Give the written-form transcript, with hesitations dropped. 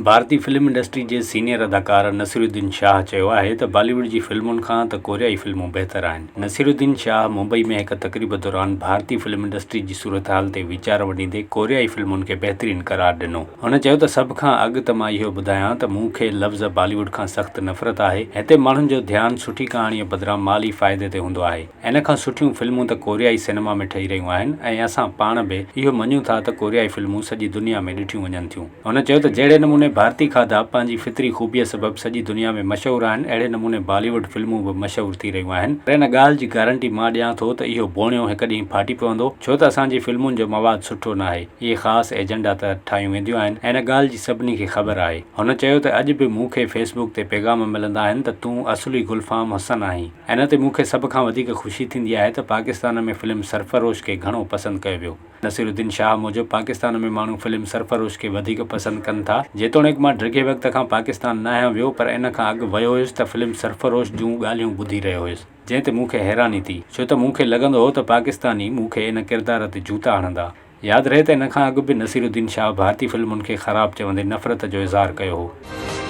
ڀارتي film industry جي senior اداڪار نصيرالدين شاهه چيو آهي ته بالي ووڊ جي فلمن کان ته ڪوريائي فلمون بهتر آهن. نصيرالدين شاهه ممبئي ۾ هڪ تقريب دوران ڀارتي فلم انڊسٽري جي صورتحال تي ويچار ونڊيندي ڪوريائي فلمن کي بهترين قرار ڏنو. هن چيو ته سڀ کان اڳ ته مان اهو ٻڌايان ته مون کي لفظ بالي ووڊ کان سخت نفرت آهي، هتي ماڻهن جو ڌيان سٺي ڪهاڻيء بدران مالي فائدي تي هوندو آهي. ان کان سٺيون فلمون ته ڪوريائي سئنيما ۾ ٺهي رهيون آهن ۽ اسان پاڻ به اهو مڃون ٿا ته ڪوريائي فلمون سڄي دنيا ۾ ڏٺيون وڃن ٿيون. هن چيو ته جهڙي نموني ڀارتي کاڌا پنهنجي فطري خوبيء سبب سڄي دنيا ۾ مشهور آهن اهڙي نموني بالي ووڊ فلمون به مشهور ٿي رهيون آهن پر ان ڳالهه جي گارنٽي مان ڏيان ٿو ته اهو بوڻيو هڪ ڏينهن ڦاٽي پوندو ڇو ته اسان جي فلمن جو مواد سٺو ناهي اهي خاص ايجنڊا تحت ٺاهيون وينديون آهن ۽ ان ڳالهه جي سڀني کي خبر آهي. هن چيو ته اڄ به مون کي فيس بڪ تي پيغام ملندا آهن ته تون اصلي گلفام حسن آهين. ان تي مون کي سڀ کان وڌيڪ خوشي ٿيندي آهي ته پاڪستان ۾ فلم سرفروش کي گهڻو پسند ڪيو ويو. نصيرالدين شاهه موجب پاڪستان ۾ ماڻهو فلم سرفروش کي وڌيڪ پسند ڪن ٿا. جيتوڻيڪ مان ڊگهي وقت کان پاڪستان ناهيان ويو پر ان کان اڳ ويو هيس ته فلم سرفروش جون ڳالهيون ٻڌي رهيو هيس جنهن تي مون کي حيراني ٿي ڇو ته مون کي لڳندو هو ته پاڪستاني مون کي ان ڪردار تي جوتا هڻندا. ياد رهي ته ان کان اڳ به نصيرالدين شاهه ڀارتي فلمن کي خراب چوندي نفرت جو اظهار ڪيو هو.